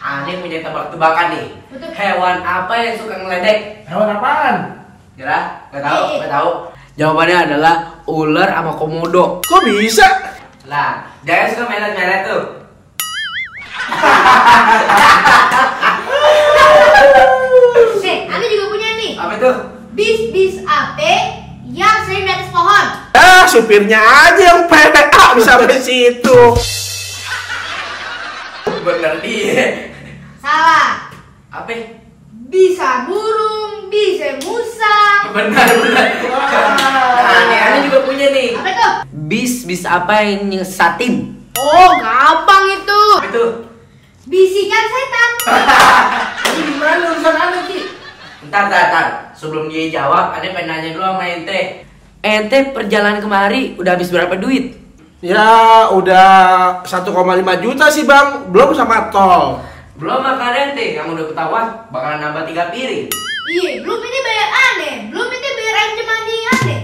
Aneh punya tebak-tebakan nih. Betul. Hewan apa yang suka ngeledek? Hewan apaan? Kira? Gak tahu, gak tahu. Jawabannya adalah ular sama komodo. Kok bisa? Lah, jangan suka melet-melet tuh. Ane juga punya nih. Apa itu? Bis apa yang sering di atas pohon? Supirnya aja yang PPA bisa sampai situ. Bener dia. Salah. Apa? Bisa burung, bisa musang. Benar. Nah, Ane juga punya nih. Apa itu? Bis apa yang nyesatin? Oh, gampang itu. Apa itu? Bisikan setan. Ini gimana urusan Ane, Ki? Ntar. Sebelum dia jawab, Ane pengen nanya dulu sama ente. Ente perjalanan kemari udah habis berapa duit? Ya udah 1,5 juta sih bang, belum sama tol. Belum makan ente, kamu udah ketahuan bakalan nambah 3 piring. Iya, belum ini bayar Ane. Belum ini bayar air mandi Ane.